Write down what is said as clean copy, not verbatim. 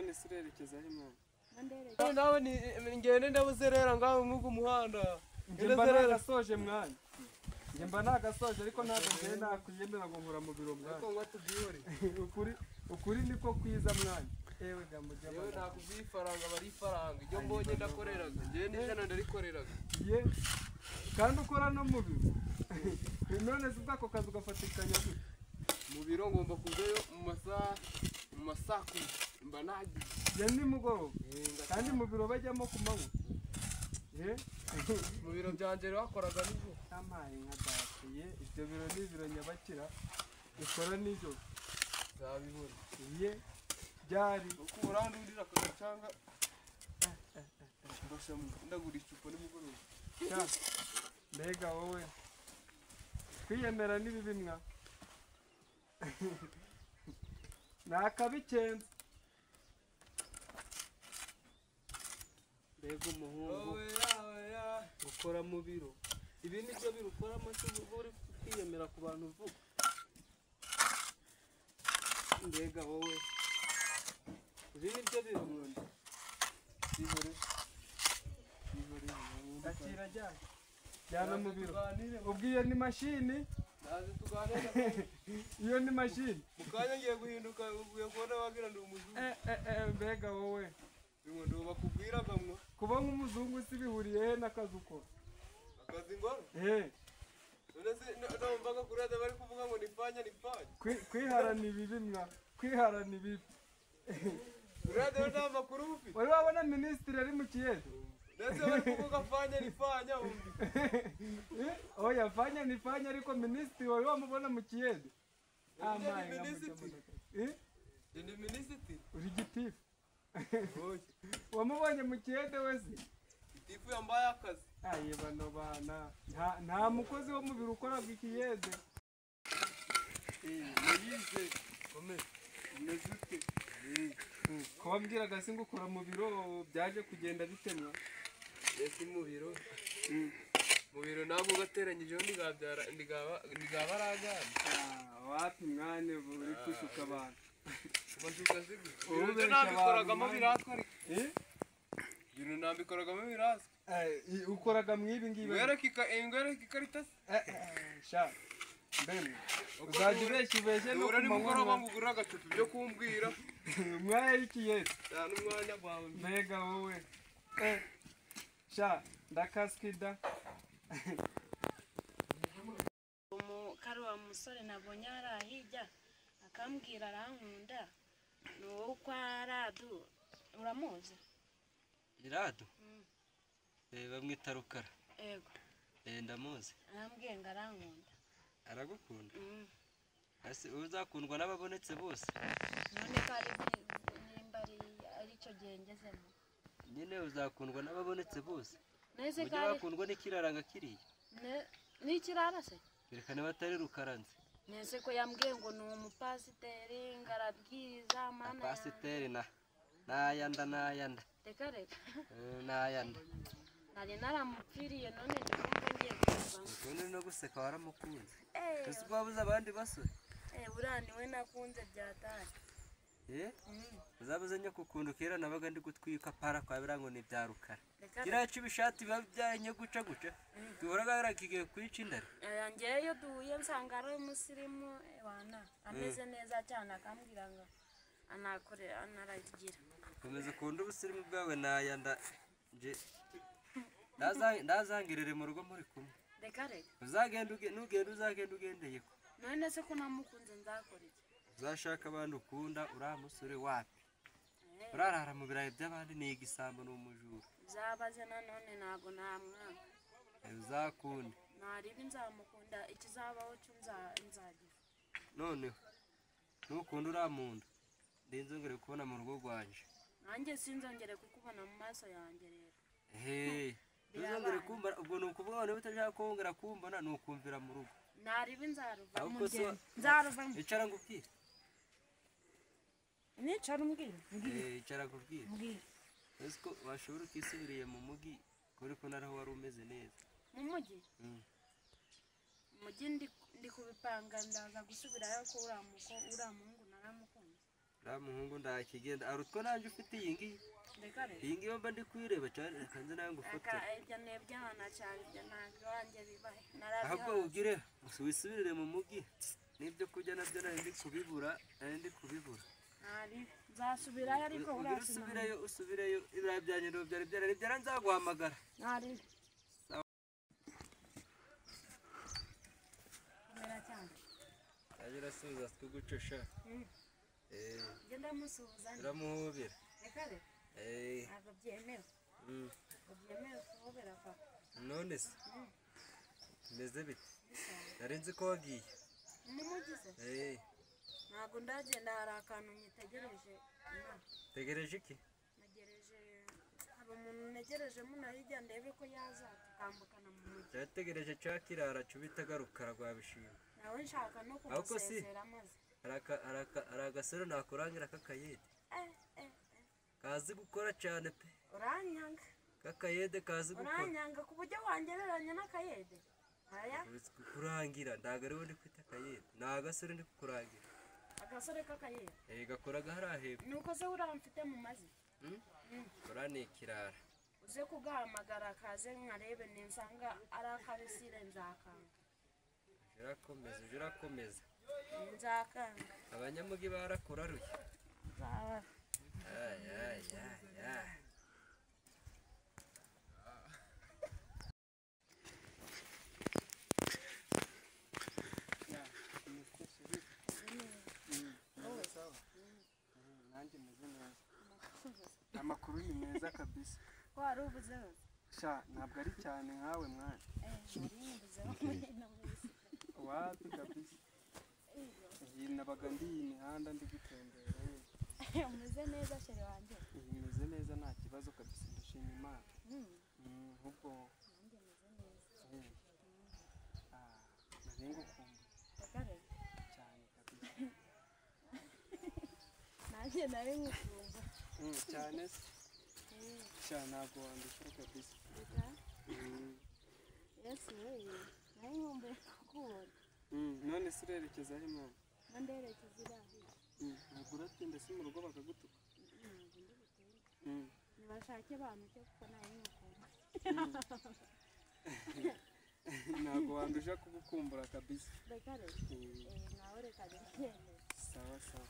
None se urerekeza he mwana? Nawe ni ngende ndabuzerera ngaho mwugu muhanda. Njye mba nagasoje mwana. Njye mba nagasoje ariko ntabwo njye nakwiyemera ngo nkora mu biro mwana. Ariko ngo tubyihore. Ukuri niko kwiza mwana. Ewe gambo jya. Yewe nakubwiye ifaranga bari ifaranga. Ibyo mbonye ndakoreraga. Njye n'ijana ndarikoreraga. Ye kandi ukora no mu biro. None se ubwako kazi ugafatikanya gute? Mu biro ngomba kuzayo mu masaha 10 mba nagiye. Ya nimugoroba. Kandi mu biro bajyamo ku manywa. Mu biro byanjye bakoraga nijoro. Amaye nka data ye ibyo biro ni ibiro nyabakira ukora nijoro. Zabibona. Ye byari uko urandurira akagacanga mbasha ndagura icupa nimugoroba. Mbega wowe kwiyemera ni bibi mwa. Nakabikenze. Mbega umuhungu ukora mu biro. Ibi nibyo biro ukoramo se ubwo uri kwiyemera ku bantu uvuga. Mbega wowe ibi nibyo biro mwunda. Bihore. Bihore. Akira jyana. Jyana mu biro. Ubwiye ni mashini. Naze tuganire. Iyo ni mashini. Mukanya ngiye guhinduka ugiye kubona wagira ndi umuzungu. Mbega wowe. Ngo bakubwiraga mwo. Kuba nk'umuzungu si bihuriye he n'akazi ukora? Akazi ngora? None se numvaga kuri radiyo bari kuvuga ngo nifanya nifanya. Kwiharana ibibi mwa. Kwiharana ibibi. Kuri radiyo nta makuru ufite. Wari wabona minisitiri ari mu kiyede? Ndetse bari kuvuga fanya nifanya wumva. Oya fanya nifanya ariko minisitiri wari wamubona mu kiyede? Amaye minisitiri. Ndi minisitiri. Uri gitifu. Wamubonye mu kiyede wese? Gitifu yambaye akazi. Aye bano bana nta mukozi wo mu biro ukoraga ikiyede. Moyize umeze ute? Ko wambwiraga se ngo ukora mu biro byaje kugenda bitemwa? Ese mu biro mu biro ntabwo ugateranyijeho ntigabyara ntigaba aragana. Wapi mwane uri kushuka abantu. Bashuka se gute? Nabikoragamo biratwa ariko. Ibintu nabikoragamo birazwi. Ukoraga mwibi ngibi. Ngwereke ikarita se? Sha. Mbemwe. Uzajya ubeshya ubeshye no ku manywa ngo ugure agacupa ibyo kumbwira. Umwanya y'ikiyede. Nta n'umwanya wawe. Mbega wowe. Sha ndakaskida. Karuwa musore nabonye arahijya akambwira arankunda ni wowe kwa Radu uramuzi? Radu? Bamwita Rukara. Yego. Ndamuzi. Arambwiye ngo arankunda. Aragukunda? Ese uzakundwa n'ababonetse bose? None ko ari nimba ari cyo gihe ngezemo. Nyine uzakundwa n'ababonetse bose. Nese ko ari bakundwa n'ikiraranga kiriya. N'ikirara se? Reka niba atari Rukara nzi. Nese ko yambwiye ngo ni umupasiteri ngarabwiriza mana. Pasiteri na nayanda nayanda. Reka reka. Nayanda. Nari naramupfiriye none ndumva ngiye kuvamo. Ukuntu no guseka waramukunze. Ese wabuze abandi basore? Buriya niwe nakunze byatari. Uzabuze nyoko kera nabaga ndi gutwika para kwa birango ni bya Rukara. Kiriya cy'ibishati biba byanye guca guca. Duhoraga yarakigiye kwica indare. Ngewe iyo duhuye nsanga ari umusirimu wana ameze neza cyane akambwira ngo anakore anaragira. Komeza ukunda ubusirimu bwawe nayanda nje ndazangirire mu rugo muri kumwe. Reka reka. Uzagenda nugenda uzagenda ugendeye ko. None se ko namukunze nzakora iki? Uzashaka abantu ukunda uriya musore wapi? Urarara mu birayi by'abandi ni igisambo ni umujura. Uzabaze nanone ntago namwanga. Uzakunda. Naribi nzamukunda ikizabaho cyo nzagira. Noneho nukunda uriya muntu ndinzongere kubona mu rugo rwanje. Nanjye sinzongere kukubona mu maso yanjye rero. Ntuzongere kumbona ubwo ni ukuvuga ngo niba utashaka kongera kumbona ni ukumvira mu rugo. Naribi nzaruvamo. Nzaruvamo. Icara ngubwire. Nicara umbwire. Icara ngubwire. Mbwire. Ese ko washobora ukisubiriye mu mugi kuri ko naraho wari umeze neza. Mu mugi? Mu mugi ndi kubipanga ndaza gusubirayo ko uriya muhungu naramukunze. Muhungu ndakigenda arutwa nanjye ufite iyi ngiyi. Reka reka. Iyi ngiyi mba ndi kuyireba cyane reka nze nawe ngufotore. Aka ibyo ni iby'abana cyane ibyo ntabwo iwanjye bibahe. Ahubwo ugire wisubirire mu mugi n'ibyo kurya nabyo nari ndi kubibura nari ndi kubibura. Nzasubirayo ariko Ugire usubireyo usubireyo ibirayi byanjye ntabwo byari byarari byara nzaguhamagara. Ntari. Komera cyane. Ajya urasubiza twigucesha. Njye ndamusuhuza. Uramuhobera. Reka reka. Ntabwo byemewe. Ntabwo byemewe kuhobera papa. None se bimeze bite? Nari nzi ko wagiye. Mu mujyi se? Ntabwo ndagenda, hari akantu nyitegereje. Tegereje iki? Ntegereje, hari umuntu ntegereje muno hirya ndebe ko yaza tukambukana mu mujyi. Cyategereje cya kirara cubitaga rukara rwa bishimwe. Nawe nshaka no Ahubwo si. kumusezera maze. Hari agasore nakurangira k'akayede. Eh, eh, eh. Kazi gukora cyane pe. Uranyanga. K'akayede kazi gukora. Uranyanga ku buryo wangereranya n'akayede. Aya. Kurangira ntabwo ariwe ndi kwita akayede, ni agasore ndi kukurangira. Agasore k'akayede. Gakoraga hariya hepfo. Nuko se uriya mfite mu mazi? Kora ni ikirara. Uze kugahamagara kaze nkarebe, ninsanga ari akabisire nzakanga. Urakomeza uje urakomeza. Nzakanga. Abanyamugi barakuraruye. Nzaba. Ay, ay, ay, ay. Sawa, nanjye meze neza, amakuru ni meza kabisa. Ko wari ubuzeho? Sha, ntabwo ari cyane nkawe mwana. Nari nkubuzeho muri ino minsi. Wapi kabisa, iyi nabaga ndi iyi mihanda ndi gutembera nyine. Umeze neza chéri wanjye? Iyi meze neza, nta kibazo kabisa, ndashima Imana. Ahubwo Nanjye meze neza. Nari ngukumbuye. Reka reka. Cyane kabisa. Nanjye nari nkukumbuye. Cyane se. Sha, ntabwo wandusha kabisa. Reka. Yesu we, nari nkumbuye kukubona. None se urerekeza he mwana? Ngo nderekeza iriya hirya. Ntabwo uratinda se mu rugo bakagutuka? Ntabwo ndi butinde. Nibashake bantu kuko nari nkukumbuye. Ntabwo wandusha kugukumbura kabisa. Reka reka. Nawe reka nigendere. Sawa sawa.